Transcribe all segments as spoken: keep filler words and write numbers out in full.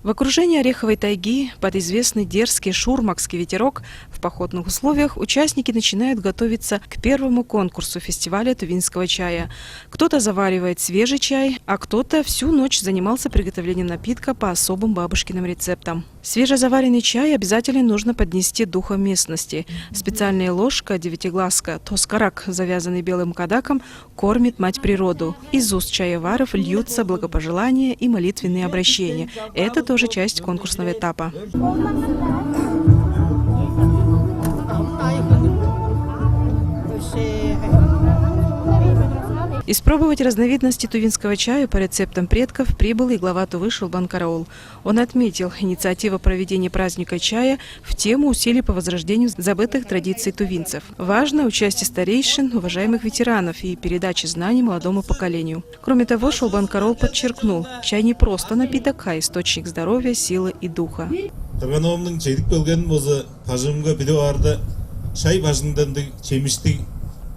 В окружении ореховой тайги, под известный дерзкий шурмакский ветерок, в походных условиях участники начинают готовиться к первому конкурсу фестиваля тувинского чая. Кто-то заваривает свежий чай, а кто-то всю ночь занимался приготовлением напитка по особым бабушкиным рецептам. Свежезаваренный чай обязательно нужно поднести духом местности. Специальная ложка, девятиглазка, тоскарак, завязанный белым кадаком, кормит мать природу. Из уст чайоваров льются благопожелания и молитвенные обращения. Это тоже часть конкурсного этапа. Испробовать разновидности тувинского чая по рецептам предков прибыл и глава Тувы Шолбан Караул. Он отметил, инициатива проведения праздника чая в тему усилий по возрождению забытых традиций тувинцев. Важно участие старейшин, уважаемых ветеранов и передача знаний молодому поколению. Кроме того, Шолбан Караул подчеркнул, чай не просто напиток, а источник здоровья, силы и духа. Кырган-авамның чедип келгенин болза, бажыңымга билип аарда, шай бажыңдан дег чемиштиг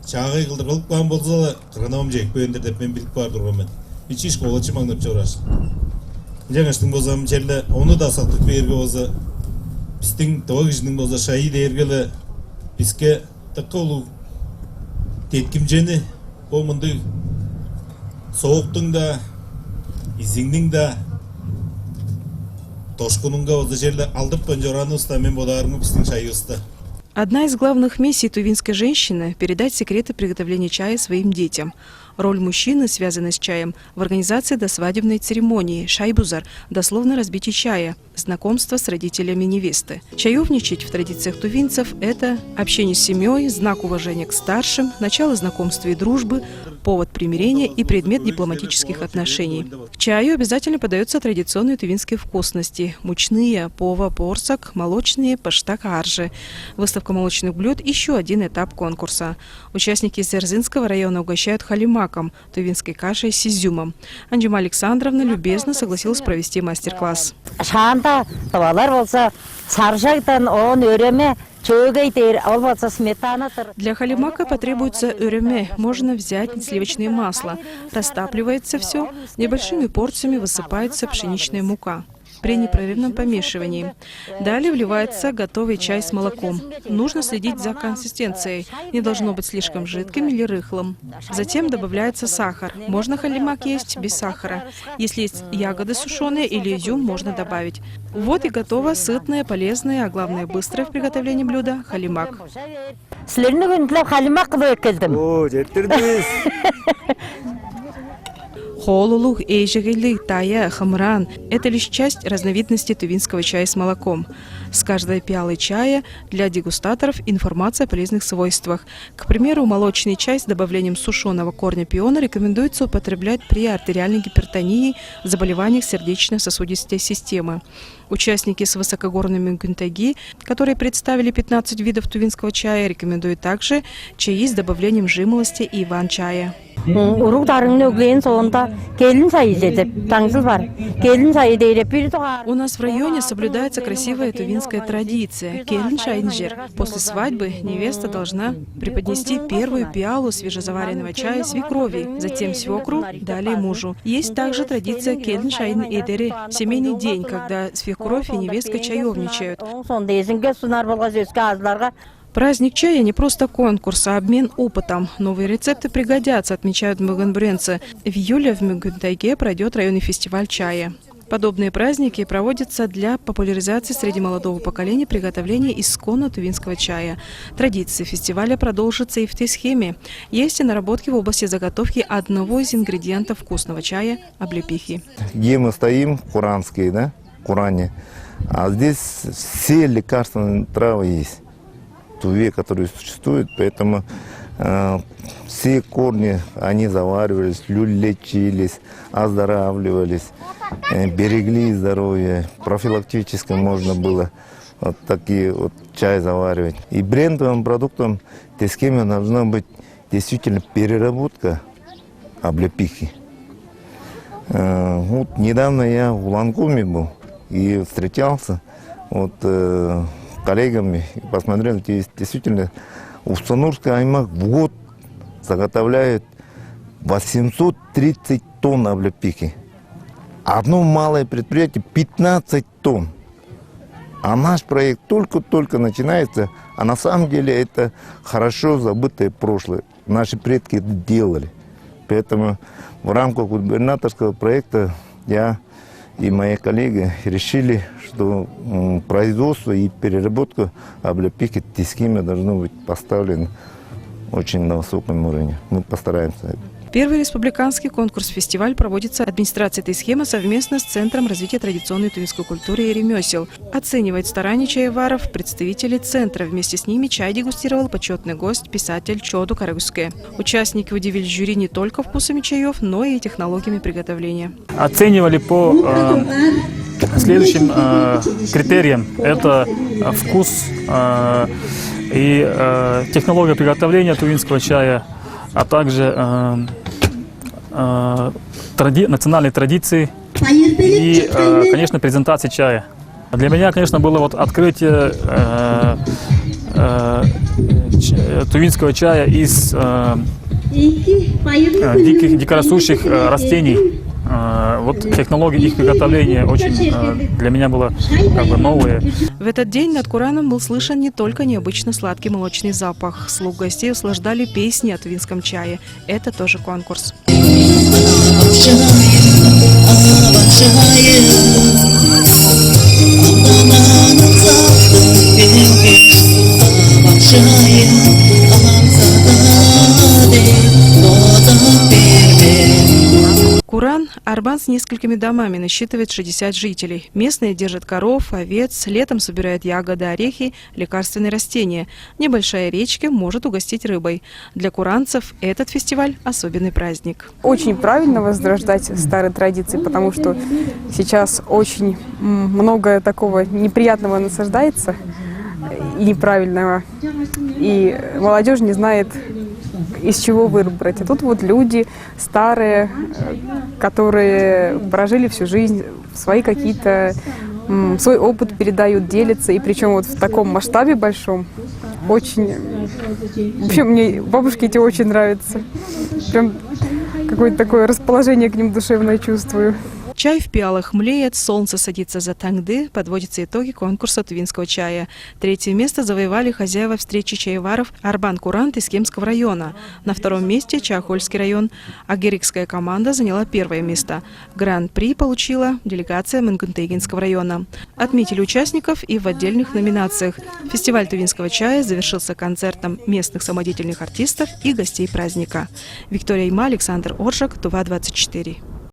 чаагай кылдыр кылып каан болза-ла, кырган-авам чедип кээр-дир деп мен билип каар турган мен. Бичии школачы маңнап чорааш. Ынчангаштың болза, ам черле ону-даа сактып бээрге болза, бистиң тыва кижиниң болза шайы дээрге-ле биске дыка улуг деткимчени, бо мындыг сооктуң-даа, изиңниң-даа, дошкунунга болза черле алдыртпайн чораанывыс-даа, мен бодаарымга, бистиң шайывыс-даа. Одна из главных миссий тувинской женщины — передать секреты приготовления чая своим детям. Роль мужчины, связанной с чаем, в организации досвадебной церемонии, шай-бузар, дословно разбитие чая, знакомство с родителями невесты. Чаевничать в традициях тувинцев — это общение с семьей, знак уважения к старшим, начало знакомства и дружбы, повод примирения и предмет дипломатических отношений. К чаю обязательно подаются традиционные тувинские вкусности: мучные — пова, порсак, молочные — пыштак, аржы. Выставка молочных блюд — ещё один этап конкурса. Участники из Эрзинского района угощают халимаком, тувинской кашей с изюмом. Анжима Александровна любезно согласилась провести мастер-класс. Шаанда тывалар болза саржагдан, оон өреме, чөөгей дээр, ол болза сметана-дыр. Для халимака потребуется өреме, можно взять сливочное масло. Растапливается всё, небольшими порциями высыпается пшеничная мука. При непрерывном помешивании. Далее вливается готовый чай с молоком. Нужно следить за консистенцией. Не должно быть слишком жидким или рыхлым. Затем добавляется сахар. Можно халимак есть без сахара. Если есть ягоды сушёные или изюм, можно добавить. Вот и готово сытное, полезное, а главное, быстрое в приготовлении блюдо — халимак. Силерни хүндүлеп, халимак кылып эккелдим. Оо, четтирдивис. Хоолулуг, эжегейлиг, тая, хымыраан — это лишь часть разновидности тувинского чая с молоком. С каждой пиалой чая для дегустаторов информация о полезных свойствах. К примеру, молочный чай с добавлением сушёного корня пиона рекомендуется употреблять при артериальной гипертонии, заболеваниях сердечно-сосудистой системы. Участники с высокогорной Мюнгюн-тайги, которые представили пятнадцать видов тувинского чая, рекомендуют также чаи с добавлением жимолости и иван-чая. Уруг-дарыгны өглээн соонда келин шайы чедип, таңсыл бар. Келин шайы дээре бир дугаар. У нас в районе соблюдается красивая тувинская традиция. Келин шайын ижер. После свадьбы невеста должна преподнести первую пиалу свежезаваренного чая свекрови, затем свекру, далее мужу. Есть также традиция келин шайын эдери, семейный день, когда свекровь и невестка чаевничают. Ооң соонда эжинге сунар болгаш өске ажыларга. Праздник чая не просто конкурс, а обмен опытом. Новые рецепты пригодятся, отмечают мюнгюнбюренцы. В июле в Мюнгюн-тайге пройдёт районный фестиваль чая. Подобные праздники проводятся для популяризации среди молодого поколения приготовления исконно тувинского чая. Традиция фестиваля продолжится и в Тес-Хеме. Есть и наработки в области заготовки одного из ингредиентов вкусного чая — облепихи. Где мы стоим, в Куранские, да? Куране. А здесь все лекарственные травы есть. Туве, которые существуют, поэтому, э, все корни, они заваривались, лю-, лечились, оздоравливались, э, берегли здоровье. Профилактически можно было вот такие вот чай заваривать. И брендовым продуктом Тес-Хема должна быть действительно переработка облепихи. Э, вот недавно я в Улан-Удэ был и встречался вот, э, коллегами, и посмотрел, здесь действительно Усть-Нурский аймак в год заготовляет восемьсот тридцать тонн облепихи. Одно малое предприятие пятнадцать тонн. А наш проект только-только начинается, а на самом деле это хорошо забытое прошлое. Наши предки это делали. Поэтому в рамках губернаторского проекта я и мои коллеги решили, что производство и переработка облепихи Тесхима должно быть поставлено очень на высоком уровне. Мы постараемся. Первый республиканский конкурс-фестиваль проводится администрацией Тесхема совместно с Центром развития традиционной тувинской культуры и ремесел. Оценивает старания чайваров представители центра. Вместе с ними чай дегустировал почетный гость, писатель Чоду Карагуске. Участники удивили жюри не только вкусами чаев, но и технологиями приготовления. Оценивали по э, следующим э, критериям. Это э, вкус э, и э, технология приготовления тувинского чая, а также э, э, тради- национальные традиции и, э, конечно, презентация чая. Для меня, конечно, было вот открытие э, э, ч- тувинского чая из э, э, диких, дикорастущих э, растений. Э, вот технология их приготовления очень э, для меня была как бы новая. В этот день над Кураном был слышен не только необычно сладкий молочный запах. Слух гостей услаждали песни о тувинском чае. Это тоже конкурс. Куран — Арбан с несколькими домами, насчитывает шестьдесят жителей. Местные держат коров, овец, летом собирают ягоды, орехи, лекарственные растения. Небольшая речка может угостить рыбой. Для куранцев этот фестиваль — особенный праздник. Очень правильно возрождать старые традиции, потому что сейчас очень м, много такого неприятного насаждается и неправильного. И молодежь не знает, из чего выбрать. А тут вот люди старые, э, которые прожили всю жизнь, свои какие-то м, свой опыт передают, делятся, и причем вот в таком масштабе большом. Очень, вообще, мне бабушки эти очень нравятся. Прям какое-то такое расположение к ним душевное чувствую. Чай в пиалах млеет, солнце садится за Тангды, подводятся итоги конкурса тувинского чая. Третье место завоевали хозяева встречи чайваров Арбан-Куран Тескемского района. На втором месте — Чахольский район. Агерикская команда заняла первое место. Гран-при получила делегация Мангунтегинского района. Отметили участников и в отдельных номинациях. Фестиваль тувинского чая завершился концертом местных самодеятельных артистов и гостей праздника. Виктория Има, Александр Оржак, Тува двадцать четыре.